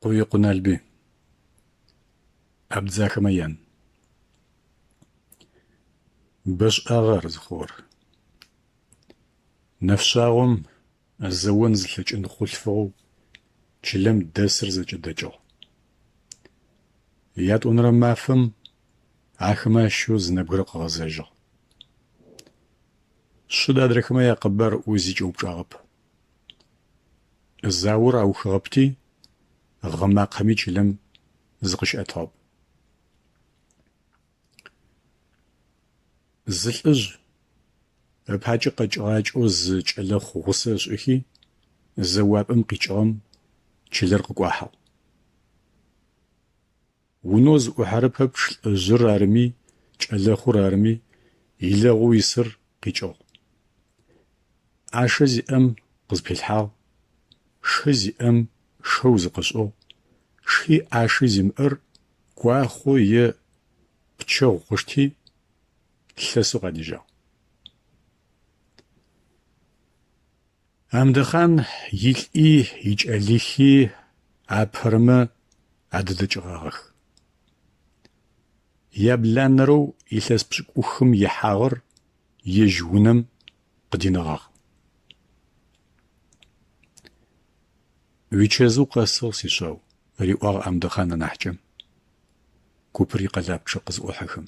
Къуекъо Налбый. Абдзахэмэ ян. Бэшӏагъэ ар зыхъугъэр. Нэфшъагъом зэон зылъэкӏын хъулъфыгъэу чылэм дэсыр зэкӏэ дэкӏыгъ. Ятӏонэрэ мафэм ахэмэ ащыщэу зы нэбгырэ къыгъэзэжьыгъ. Шъыд адрэхэмэ якъэбар ыӏоу зи кӏэупчӏагъэп. Заор аухыгъэпти, гъы макъэми чылэм зыкъыщиӏэтыгъэп. Зы лӏыжъ ыпакӏэ къэкӏыгъакӏэу зы кӏэлэхъу гъусэ ышӏыхи, зэуапӏэм къикӏыгъэм чылэр къыкӏуахьыгъ. Унэу зыӏухьэрэ пэпчъ лӏыжъыр арыми, кӏэлэхъур арыми, илэгъоу исыр къикӏыгъ. ӏашэ зиӏэм къызпилъхьагъ, шы зиӏэм шэу зыкъышӏыгъ, ши ӏаши зимыӏэр куахъо е пчэгъу къышти, лъэсэу къадежьагъ. Амдэхъан илӏи икӏэлихи апэрэмэ адыдэкӏыгъагъэх. Ябланэрэу илъэс пшӏыкӏухым ихьагъэр ежь унэм къыдинэгъагъ. Уичэзыу къэсыгъ, сишъау, риӏуагъ Амдэхъан анахьыкӏэм, купыр икъэлапчъэ къызыӏохьэхэм.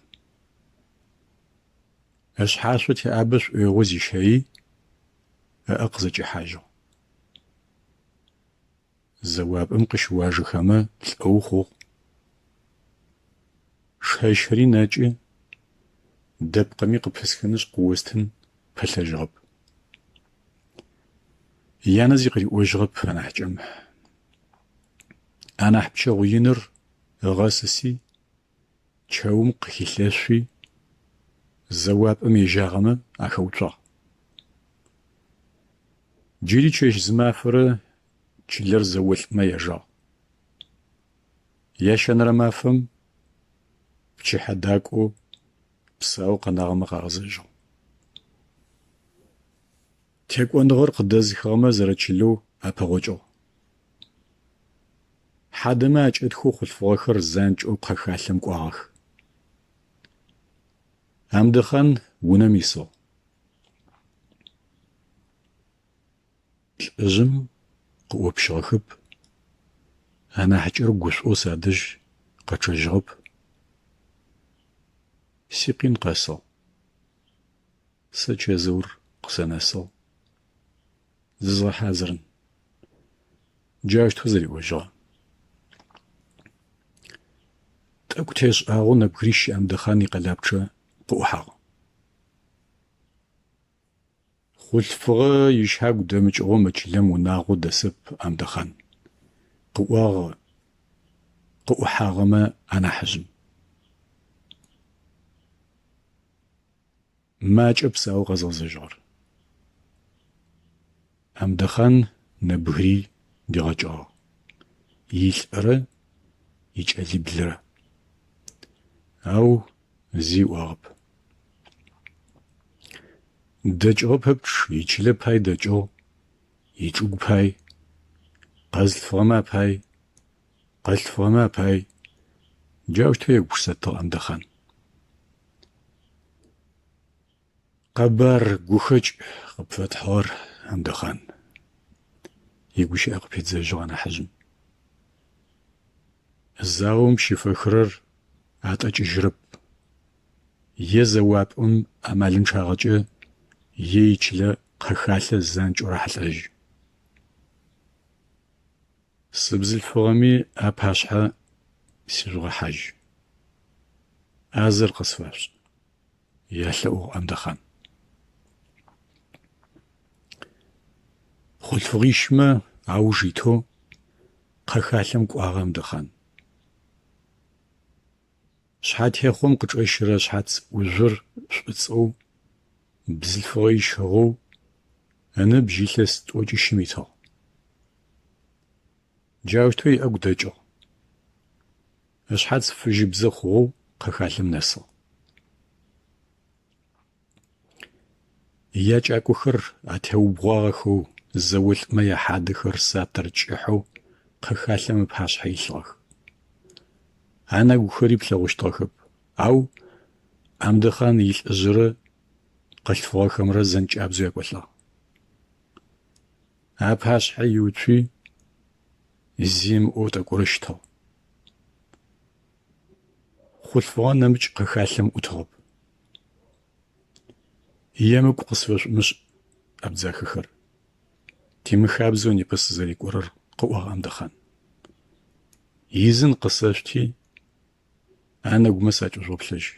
Ышъхьашъо теӏабэ шӏоигъоу зищэий, ыӏэ къызэкӏихьажьыгъ. Зэуапӏэм къыщыуажэхэмэ лӏы ухъугъ. Шэщыри нэкӏы, дэпкъыми къыпысхынышъ къыостын пылъэжьыгъэп. Янэ зи къыриӏожьыгъэп анахьыкӏэм. Анахь пчэгъу иныр ыгъэсыси, чэум къыхилъэшъуи, зэуапӏэм ежьагъэмэ ахэуцуагъ. Джыри чэщ-зымафэрэ чылэр зэолӏмэ ежагъ. Ящэнэрэ мафэм пчыхьэ дакӏоу псаоу къэнагъэмэ къагъэзэжьыгъ. Текӏоныгъэр къыдэзыхыгъэмэ зэрэчылэу апэгъокӏыгъ. Хьадэмэ акӏэтхэу хъулъфыгъэхэр занкӏэу къэхалъэм кӏуагъэх. Амдэхъан унэм исыгъ. Лӏыжъым къыӏопщыгъэхэп, анахьыкӏэр гушӏоу садэжь къэчъэжьыгъэп. Сикъин къэсыгъ. Сэ чэзыур къысэнэсыгъ. Зызгъэхьазырын. Джаущтэу зэриӏожьыгъэ. Тӏэкӏу тешӏагъэу нэбгырищ Амдэхъан икъэлапчъэ къыӏухьагъ. Хъулъфыгъэ ищагу дэмыкӏыгъэу мы чылэм унагъо дэсэп Амдэхъан, къыӏуагъ къыӏухьагъэмэ анахьыжъым. Макӏэ псаоу къэзгъэзэжьыгъэр. Амдэхъан нэбгырий дигъэкӏыгъагъ, илӏырэ икӏэлиблырэ. Ау зи ыӏуагъэп. Дэкӏыгъэ пэпчъ ичылэ пай дэкӏыгъ, ичӏыгу пай, къэзылъфыгъэмэ апай, къылъфыгъэмэ апай, джаущтэу егупшысэтыгъ Амдэхъан. Къэбар гухэкӏ къыпфэтхьыгъэр, Амдэхъан, игущыӏэ къыпидзэжьыгъ анахьыжъым. Заом щыфэхырэр атӏэкӏыжьырэп, е зэуапӏэм амалынчъагъэкӏэ, е ичылэ къэхалъэ занкӏэу рахьылӏэжьы. Сыбзылъфыгъэми апашъхьэ сижъугъэхьажь, ӏазэр къысфашъушӏ, ялъэӏугъ Амдэхъан. Хъулъфыгъищмэ ауж итэу къэхалъэм кӏуагъэ Амдэхъан. Шъхьатехъом къычӏэщырэ шъхьац ӏужъур шӏуцӏэу, бзылъфыгъэ ищыгъэу, ыныбжь илъэс тӏокӏищым итыгъ. Джаущтэу иӏэгу дэкӏыгъ. Ышъхьац фыжьыбзэ хъугъэу къэхалъэм нэсыгъ. Якӏакӏохэр атеубгъуагъэхэу зэолӏмэ яхьадэхэр сатыр кӏыхьэу къэхалъэм ыпашъхьэ илъыгъэх. Анэгухэри плъэгъущтыгъэхэп, ау Амдэхъан илӏыжъырэ къылъфыгъэхэмрэ зэнкӏабзэу якӏолӏагъ. Апашъхьэ иуцуи, зи ымыӏоу тӏэкӏурэ щытыгъ. Хъулъфыгъэ нэмыкӏ къэхалъэм ӏутыгъэп. Емыкӏу къысфэшъумышӏ, абдзахэхэр. Тимыхабзэу непэ сызэрекӏорэр, къыӏуагъ Амдэхъан. Изын къысэшъути, анэгумэ сакӏэжъугъэплъэжь.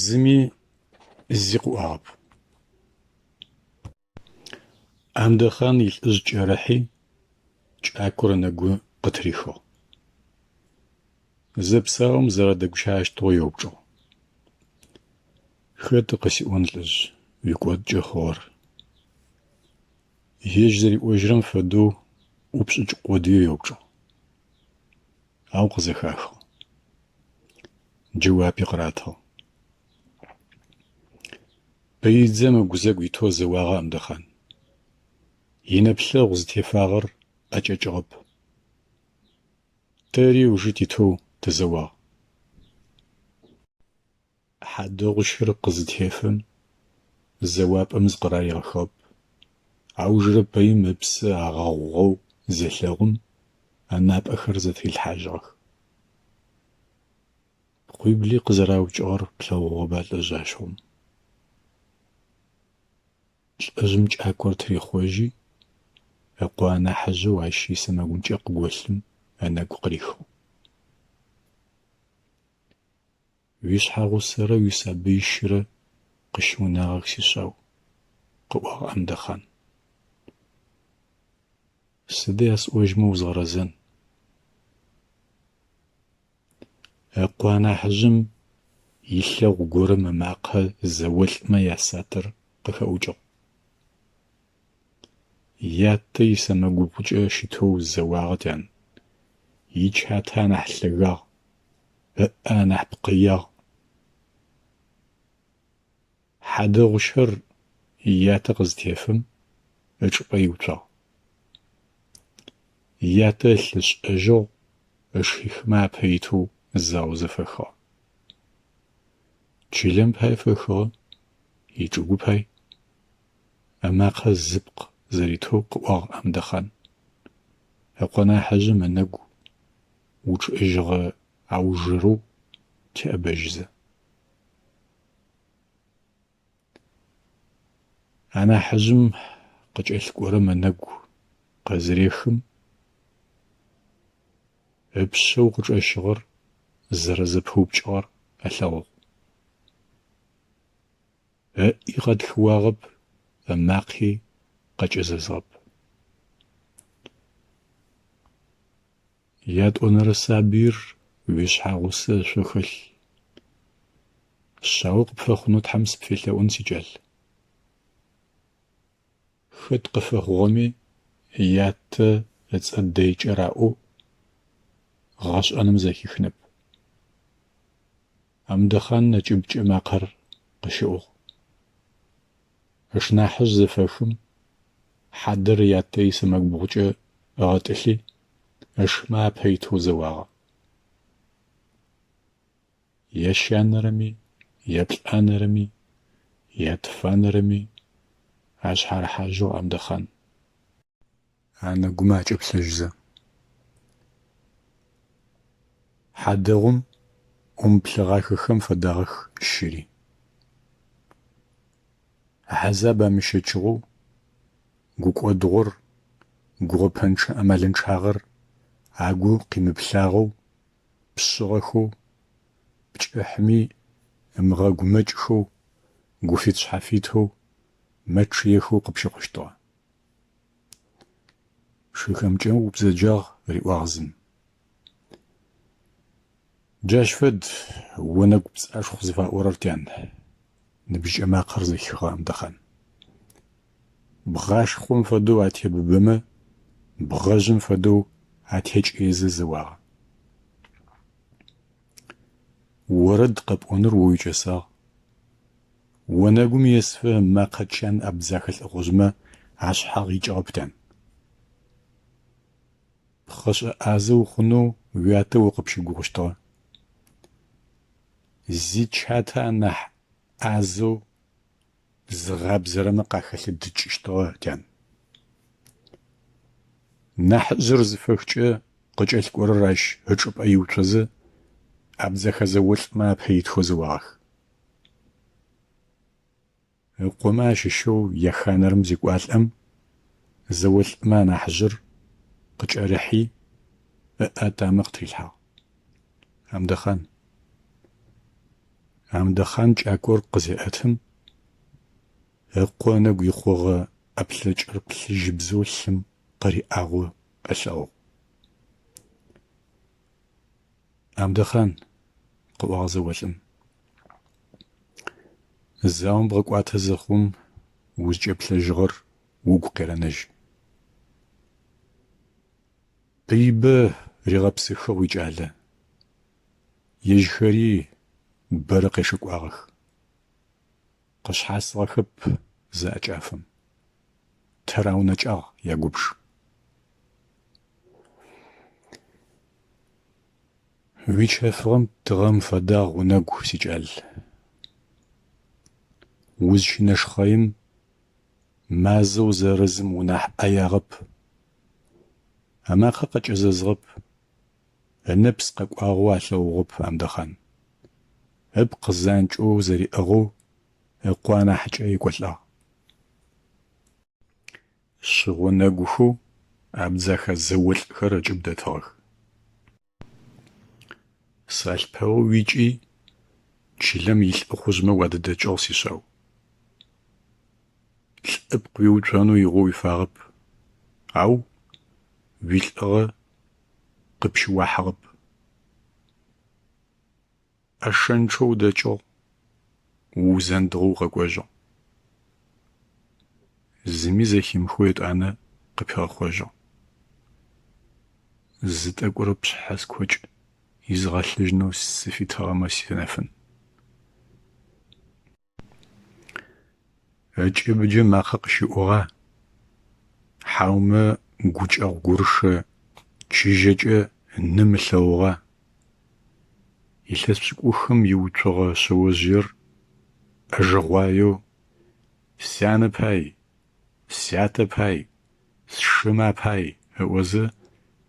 Зыми зи къыӏуагъэп. Амдэхъан илӏыжъ кӏэрыхьи, кӏакор ынэгу къытырихыгъ. Зэпсаум зэрэдэгущыӏэщтыгъэу еупчӏыгъ. Хэты къысиӏон, лӏыжъ, уикӏодкӏэ хъугъэр? Ежь зэриӏожьырэм фэдэу ӏупшӏыкӏ къодыеу еупчӏыгъ. Ау къызэхахыгъ. Джэуапи къыратыгъ. Пыидзэм ыгузэгу итэу зэуагъэ Амдэхъан. Инэплъэгъу зытефагъэр ӏэкӏэкӏыгъэп. Тэри ыужы титэу тызэуагъ. Хьадэгъущэр къызытефэм, зэуапӏэм зыкъыраригъэхыгъэп. Аужырэ пыим ыпсэ агъэгъугъэу зелъэгъум, ынапӏэхэр зэтырилъхьажьыгъэх. Пкъуибли къызэраукӏыгъэр плъэгъугъэба, лӏыжъ, ащыгъум? Лӏыжъым кӏакор тырихъожьи, ыкъо анахьыжъэу ащ исэмэгумкӏэ къыголъым ынэгу къырихыгъ. Уишъхьэгъусэрэ уисабыищырэ къыщыунагъэх, сишъау, къыӏуагъ Амдэхъан. Сыд ясӏожьмэ узгъэрэзэн? Ыкъо анахьыжъым илъэгъу горэм ымакъэ зэолӏмэ ясатыр къыхэӏукӏыгъ. Ятэ исэмэгубгъукӏэ щытэу зэуагъэ тян. Ичатэ анахь лъэгагъ, ыӏэ анахь пкъыягъ. Хьадэгъущэр ятэ къызытефэм, ычӏыпӏэ иуцуагъ. Ятэ ылъ ышӏэжьыгъ, ышхихымэ апэ итэу заозэ фэхыгъ. Чылэм пай фэхыгъэ, ичӏыгу пай. Ымакъэ зыпкъ зэритэу къыӏуагъ Амдэхъан. Ыкъо нахьыжъым ынэгу учъыӏыжьыгъэ аужырэу теӏэбэжьызэ. Анахьыжъым къыкӏэлъыкӏорэм ынэгу къызырехым, ыпшъэу къычӏэщыгъэр зэрэзэпыупкӏыгъэр ылъэгъугъ. Ыӏи къэтхыуагъэп, ымакъи къэкӏэзэзыгъэп. Ятӏонэрэ сабыир уишъхьэгъусэ ышъо хэлъ. Шъао къыпфэхъунэу Тхьэм сыпфелъэӏун, сикӏал. Хэт къыфэхъугъэми, ятэ ыцӏэ дэйкӏэ раӏоу гъэшӏэным зэхихынэп. Амдэхъан ыкӏыбкӏэ макъэр къыщыӏугъ. Ышнахьыжъ зэфэхым, хьадэр ятэ исэмэгубгъукӏэ ыгъэтӏылъи, ышмэ апэ итэу зэуагъэ. Ещанэрэми, еплӏанэрэми, ятфанэрэми ашъхьарыхьажьыгъ Амдэхъан. Анэгумэ акӏэплъэжьызэ. Хьадэгъум ӏумыплъэгъахэхэм фэдагъэх щыри. Хьазаб амыщэчыгъэу, гукӏодыгъор, гугъэпэнчъэ-амалынчъагъэр агу къимыплъагъэу, пшъыгъэхэу, пкӏыхьми ымыгъэгумэкӏхэу, гуфит-шъхьафитэу мэчъыехэу къыпщыхъущтыгъэ. Шыхэмкӏэ убзэджагъ, риӏуагъ зым. Джащ фэд онэгу пцӏашхъу зыфаӏорэр, тян, ныбжьыкӏэ макъэр зэхихыгъэ Амдэхъан. Бгъашхъом фэдэу атебыбэмэ, бгъэжъым фэдэу атекӏыезэ зэуагъэ. Орэд къэпӏоныр о уикӏэсагъ. Онэгум есыфэ ымакъэ чан абдзахэ лӏыхъужъмэ ашъхьагъ икӏыгъэп, тян. Пхъэшӏэ ӏазэ ухъунэу уятэ укъыпщыгугъыщтыгъэ. Зичатэ анахь ӏазэу зыгъабзэрэмэ къахэлыдыкӏыщтыгъэ тян. Нахьыжъыр зыфэхкӏэ къыкӏэлъыкӏорэр ащ ычӏыпӏэ иуцозэ, абдзэхэ зэолӏмэ апэ итхэу зэуагъэх. Ыкъомэ ащыщэу еханэрэм зекӏуалӏэм, зэолӏмэ анахьыжъыр къыкӏэрыхьи, ыӏэ ытамэ къытырилъхьагъ. Амдэхъан. Амдэхъан кӏакор къызеӏэтым, ыкъо ынэгу ихъогъэ ӏэплъэкӏыр плъыжьыбзэу лъым къыриӏагъэу ылъэгъугъ. Амдэхъан, къыӏуагъ зэолӏым, заом бгъэкӏуатэ зэхъум узкӏэплъэжьыгъэр угу къерэнэжь. Пыибэ ригъэпсыхыгъ уикӏалэ, ежьхэри бэрэ къешэкӏуагъэх. Къышъхьасыгъэхэп зыӏэкӏафэм, тыраунэкӏагъ ягубж. Уичэфыгъэм тыгъэм фэдагъ унэгу, сикӏал. Узщынэшхъэим мазэу зэрызым унахь ӏэягъэп. Ымакъэ къэкӏэзэзыгъэп, ынэпс къэкӏуагъэу алъэгъугъэп Амдэхъан. Ыпкъ занкӏэу зэриӏыгъэу ыкъо анахьыкӏэ екӏолӏагъ. Шъыгъо нэгухэу абдзэхэ зэолӏхэр ыкӏыб дэтыгъэх. Салъпэгъу уикӏи, чылэм илӏыхъужъмэ уадыдэкӏыгъ, сишъау. Лӏыпкъ уиуцонэу игъо уифагъэп, ау уилӏыгъэ къыпщыуахьыгъэп. ӏэшэнчъэу удэкӏыгъ, уузэндыгъэу укъэкӏожьыгъ. Зыми зэхимыхэу етӏанэ къыпигъэхъожьыгъ. Зы тӏэкӏурэ пшъхьэ скокӏ изгъэлъыжьынэу сыфитыгъэмэ синэфын. Ыкӏыбыкӏэ макъэ къыщыӏугъа, хьаумэ гукӏэгъу-гурышэ чыжьэкӏэ ным ылъэгъугъа? Илъэс пшӏыкӏухым иуцогъэ шъэожъыер ӏэжэгъуаеу «Сянэ пай, сятэ пай, сшымэ апай» ыӏозэ,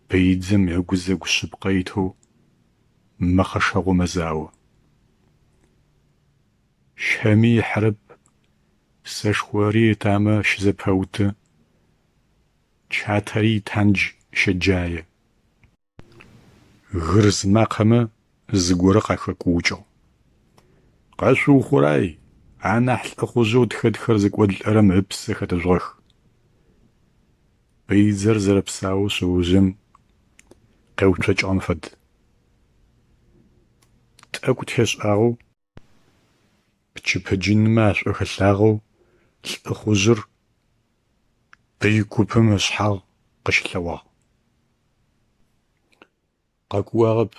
пыидзэм ыгузэгу шъыпкъэ итэу мэхъэшэгъоу мэзао. Щэми ыхьырэп, сэшхори ытамэ щызэпеуты, чатэри итандж щэджае. Гырз макъэмэ зыгорэ къахэкуукӏыгъ. Къэшъуухъурай, анахь лӏыхъужъэу тхэтхэр зэкӏодылӏэрэм ыпсэ хэтэжъугъэх! Пыидзэр зэрэпсаоу шъэожъыем къеуцокӏыгъэм фэд. Тӏэкӏу тешӏагъэу пчыпыджынмэ ашӏохэлъагъэу лӏыхъужъыр пый купым ышъхьагъ къыщылъэгъуагъ. Къэкууагъэп,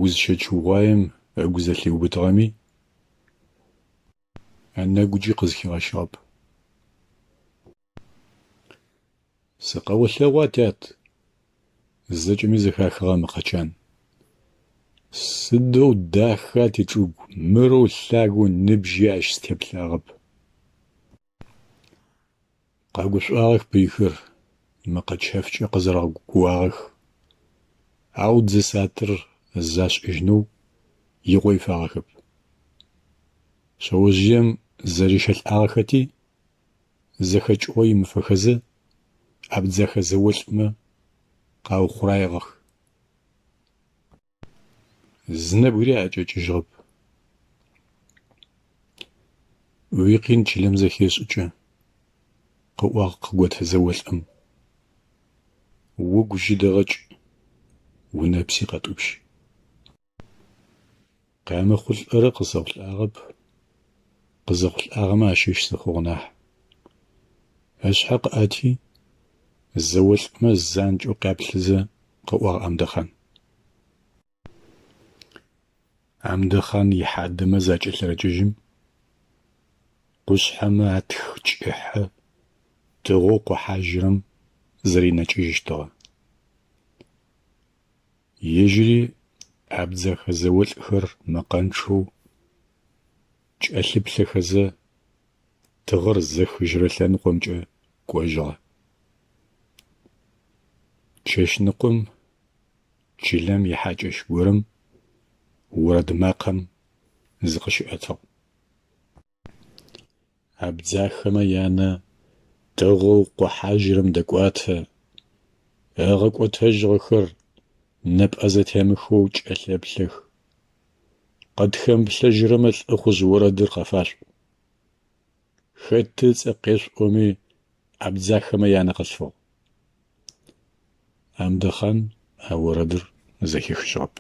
уз щэчыгъуаем ыгу зэлъиубытыгъэми, ынэгукӏи къызхигъэщыгъэп. Сыкъэолъэгъуа, тят? Зэкӏэми зэхахыгъэ мэкъэ чан. Сыдэу даха тичӏыгу, мырэу лъагэу ныбжьи ащ сытеплъагъэп. Къэгушӏуагъэх пыйхэр, мэкъэ чэфкӏэ къэзэрэгъэгуагъэх, ау дзэ сатыр зашӏыжьынэу игъо ифагъэхэп. Шъэожъыем зэрищэлӏагъэхэти, зэхэкӏыгъо имыфэхэзэ, абдзэхэ зэолӏмэ къаухъурэигъэх. Зы нэбгыри аӏэкӏэкӏыжьыгъэп. Уикъин чылэм зэхешӏыкӏы, къыӏуагъ къыгот зэолӏым. Угу жьы дэгъэкӏ, унэпси къэтӏупщ. Къямыхъулӏэрэ къысэхъулӏагъэп, къызэхъулӏагъэмэ ащыщ сыхъугъ нахь. Ышъхьэ къыӏэти, зэолӏмэ занкӏэу къяплъызэ къыӏуагъ Амдэхъан. Амдэхъан ихьадэмэ закӏэлъырэкӏыжьым, къушъхьэмэ атх кӏыхьэ тыгъэу къохьажьырэм зэринэкӏыжьыщтыгъэ. Ежьыри абдзэхэ зэолӏхэр мэкъэнчъэу кӏэлъыплъэхэзэ, тыгъэр зэхыжьырэ лъэныкъомкӏэ кӏожьыгъэ. Чэщныкъом чылэм ихьакӏэщ горэм орэд макъэм зыкъыщиӏэтыгъ. Абдзахэмэ янэ тыгъэу къохьажьырэм дэкӏуатэ, ыгъэкӏотэжьыгъэхэр нэпӏэ зэтемыхэу кӏэлъэплъэх. Къытхэмыплъэжьырэмэ лӏыхъужъ орэдыр къафашъуӏу. Хэты ыцӏэ къешъуӏоми, абдзахэмэ янэ къылъфыгъ. Амдэхъан а орэдыр зэхихыжьыгъэп.